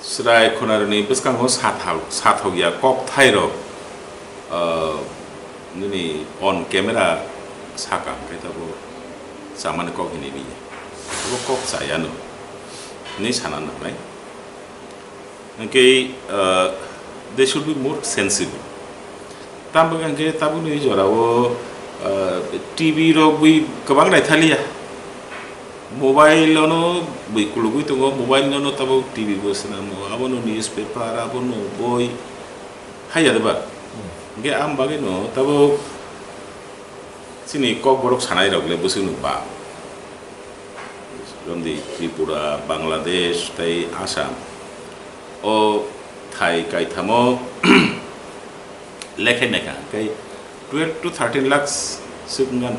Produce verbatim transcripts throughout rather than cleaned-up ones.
Chwrai khunarokni bwskango sathal-, sathokya kokthairok, ah, nini on camera sakha hwnkhe tabuk chamani kok hinwi manya. Abo kok chayano hinwi sana nangnai. Hwnkhe, ah, they should be more sensible. Tamo hwnkhe tabukni jorao, ah, T V rok bui kwbang naithaliya. Mobile-ono bui kulugui tongo, mobile-ono tabuk T V bo swnamo, abono newspaper, abono boi, haiya de ba? Hmm. Hwnkhe ang bagwino tabuk chini kokborok sanairok le bwswkno ba. Romdi Tripura, Bangladesh tei Assam. O thai kaithamo lekhe naikha, hwnkhe twelve to thirteen lakhs swk wngkha.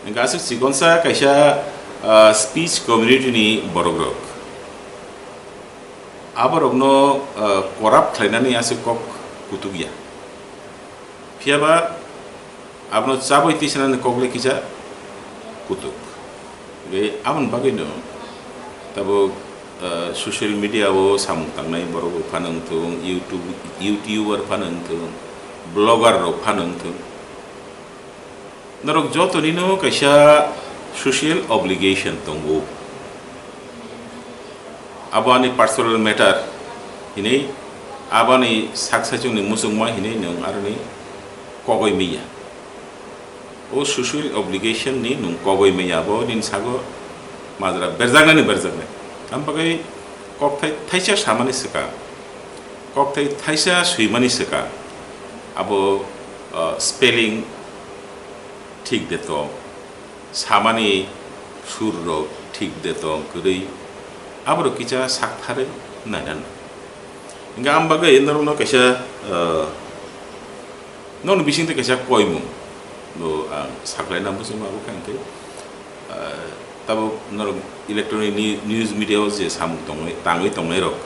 Hwnkhe aswk chikonsa kaisa, ah, speech community ni borok rok. Aborokno, ah, corrupt khlainani aswk kok kutukya. Phiyaba abono chabwi tisanani kok le kisa kutuk. Hwnkhe aboni bagwino tabuk, ah, social media o samung tangnai borok rok phano wngthung, YouTube, YouTuber phano wngthung, blogger rok phano wngthung. Norok jotonino kaisa social obligation tongo. Abo ani personal matter hinwi, abo ani sak saichungni muchungma hinwi nwng aroni kogoi manya. O social obligation ni nwng kogoi manya, abo nini sago majra berjaknani berjaknai. Aboni bagwi kokthai thaisa samani swkang, kokthai thaisa swimani swkang, abo, ah, spelling thik de tong, samani sur rok thik de tong kwrwi, aborok kisa saktharwi naina nang. Hwnkhe ang bagwi norokno kaisa, ah, nokni bisingtwi kaisa koimung bo ang saklaina muchungma abo khe hwnkhe, ah, tabuk norok electronic ni-, news media o je samung tongwi, tangwi tongnai rok,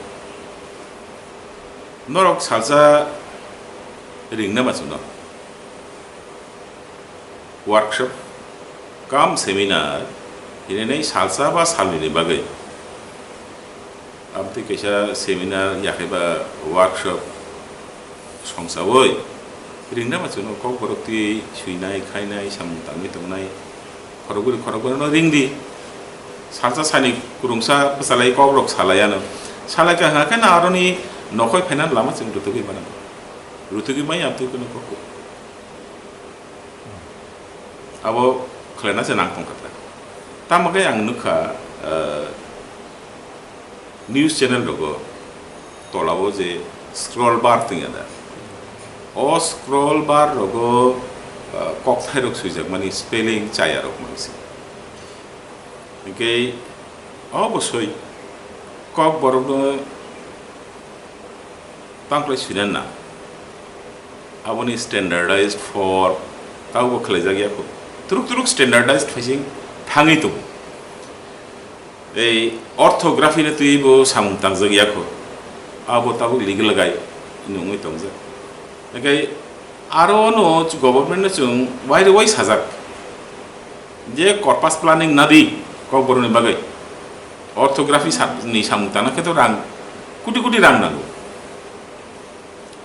norok salsa ringna machungo. Workshop cum seminar hinwi salsa ba salnwini bagwi. Aboni kaisa seminar yakhe ba workshop songsawi ringna machungo, kokborok twi swinai, khainai, samung tangwi tongnai, khorokbwrwi khorokbwrwino ringdi. Salsa sani kwrwngsa bwchalai kokrok salai ano. Salai kha hwnkhe na aroni nokhoi phaina lama chwng rwtugwi mano. Rwtugwi manya twi kwno kok. Abo khlaina se nang tongkha ta. Tamo khe ang nukha, eh, news channel rogo tolao je scroll bar tongya da. O scroll bar rogo, eh, kokthai rok swijak mani spelling chaya rok mangsi. Hwnkhe obosoi kokborokno tangkhlai swina nang. Aboni standardized form tabukbo khlaijak ya kho. Turuk turuk standardized phaising thangwi tongo. Ei orthography no twibo samung tangjak ya kho. Abo tabuk legal gai nungwi tongjak. Hwnkhe aro no government no chwng wai rwui sajak. Je corpus planning nadi kokborokni bagwi orthography sa-, ni samung tangna khe to rang, koti koti rang nango.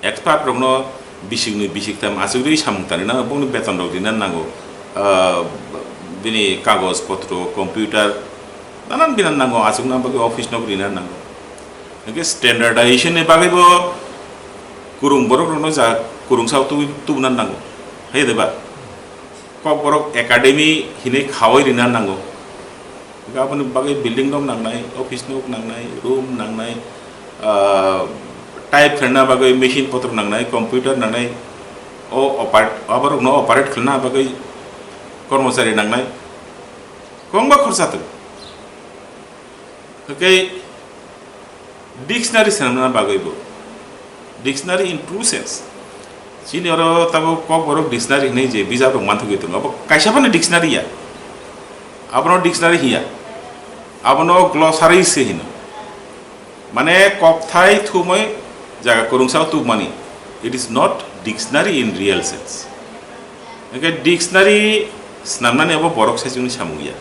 Expert rokno bisikni bisiktham achugwi samung tangwi nango, bongni beton rok rina nango, ah, bini kagoj potro, computer, nanan binan nango, achukna bagwi office nok rina nango. Hwnkhe standardization ni bagwi bo kwrwng borok rokno ja kwrwngsa tubui tubuna nango, hai de ba? Kokborok academy hinwi khaui rina nango. Hwnkhe aboni bagwi building nok nangnai, office nok nangnai, room nangnai, ah, type khlaina bagwi machine potro nangnai, computer nangnai, o operate, aborokno operate khlaina bagwi kormochari nangnai. Kwbangma khorsa tongo. Hwnkhe dictionary swnamna bagwibo, dictionary in true sense, chini oro tabuk kokborok dictionary hinwi je bijap rok manthogwi tongo, abo kaisa phano dictionary ya, abono dictionary hiya, abono glossary se hino, mane kokthai thumwi jaga kwrwngsa tubmani, it is not dictionary in real sense. Hwnkhe dictionary swnamnani abo borok saichungni samung ya.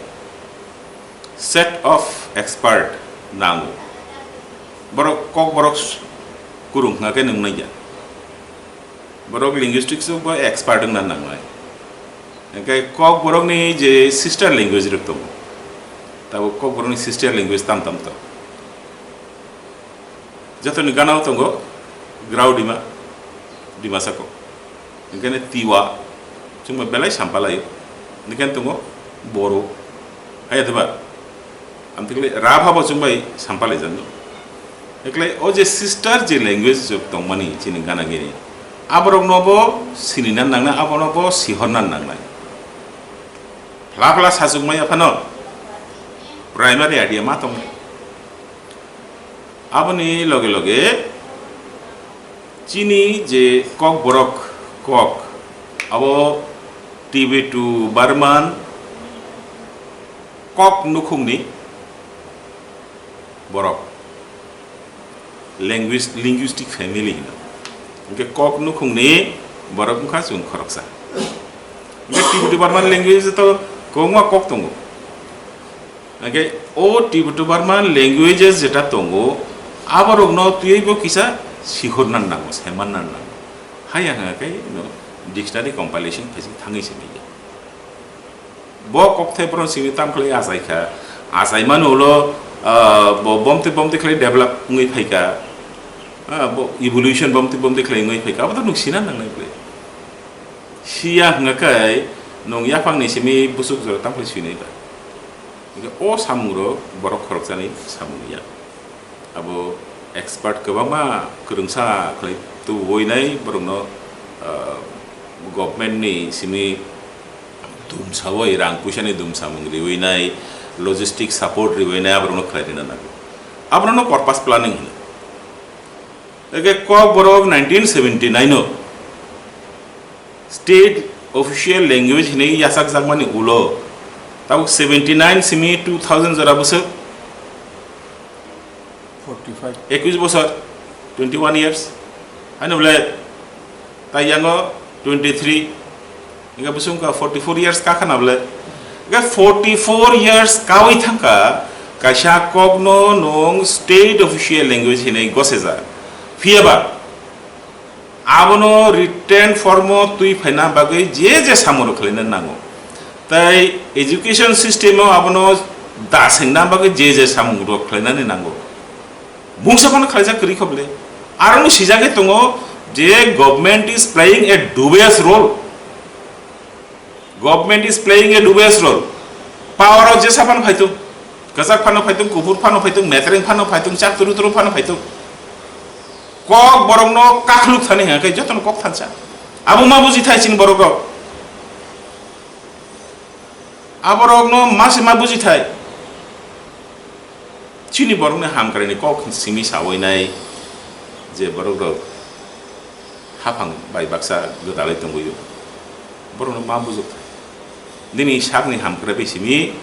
Set of expert nango. Borok Kokborok kurung hwnga khe nung nai ya. Borok linguistics o bo expert wngna nangnai. Hwnkhe Kokborokni je sister language rok tongo, tabuk Kokborokni sister language tam tam tongo. Jotoni gana o tongo Graudima, Dimasa Kok. Hwnkhe Tiwa, chwngbai belai sampalaio. Hwnkhe tongo Boro. Haya diba? Amtwkle Rabha bo chwngbai sampalaijakno. Hwnkhe o je sister je language rok tongmani chini gana gini, aborokno bo sinina nangnai, abono bo sihorna nangnai. Phla phla sachukmaya phano primary idea ma tongnai. Aboni loge loge chini je Kokborok kok, abo Tibeto Burman kok nukhungni borok, language, linguistic family hino. Hwnkhe kok nukhungni borok wngkha chwng khoroksa. Hwnkhe Tibeto Burman language to kwbangma kok tongo. Hwnkhe o Tibeto Burman languages jeta tongo, aborokno twiwi bo kisa sihorna nango, saimanna nango. Haya hwnga khe no dictionary compilation phaising thangwi se naiya. Bo kokthai borok simi tam khlai achai kha, achai mano ulo, ah, bo bomtwi bomtwi khlai develop wngwi phaikha, ah, bo evolution bomtwi bomtwi khlai wngwi phaikha, abo to nuk sina nangnai bwle. Siya hwnga khe nwng yaphangni simi bwswk jora tamo khlai swinai ba? Hwnkhe o samungrok borok khoroksani samung ya. Abo expert kwbangma kwrwngsa khlai tubuinai borokno, ah, government ni simi dumsawi rang puisani dumsamung riwinai, logistic support riwinai aborokno khlai rina nango. Aborokno purpose planning hino. Eke Kokborok nineteen seventy nine o state official language hinwi yachakjakmani ulo tabuk seventy nine simi two thousand jora bwswk forty five. Ekwis bosor, twenty one years. Haino bole tai yango twenty three. Hingke bosong ka forty four years ka khana bole. Hingke forty four years kawi thangka kaisa kokno nung state official language hinwi gosejak. Phiyaba abono written form o twi phaina bagwi je je samung rok khlaina nango. Tai education system o abono da sengna bagwi je je samung rok khlainani nango. Mungsa phano khlaijak kwrwi kho bole. Aroni sijagwi tongo je government is playing a dubious role. Government is playing a dubious role. Power o jesa phano phaitung. Kwchak phano phaitung, kuphur phano phaitung, metreng phano phaitung, chak turu turu phano phaitung. Kok borokno kakhuluk thani hwnka khe jotono kok thansa. Abo ma buji thai chini borok rok. Aborokno ma se ma buji thai. Chini borokni hamkraini kok simi sawinai je borok rok haphang bai baksa gwdalwi tongwi o. Borokno ma bujuk thai. Nini sakni hamkrai bai simi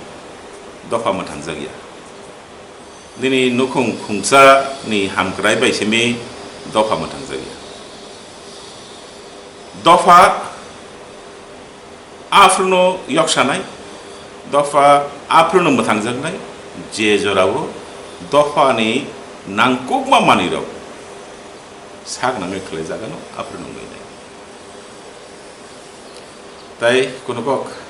dopha mwthangjakya. Nini nukhung khungsa ni hamkrai bai simi dopha mwthangjakya. Dopha aphruno yoksanai, dopha aphruno mwthangjaknai, je jorao dophani nangkukma manwirok sak nangwi khlaijagano aphruno wngnai. Tai kunu kok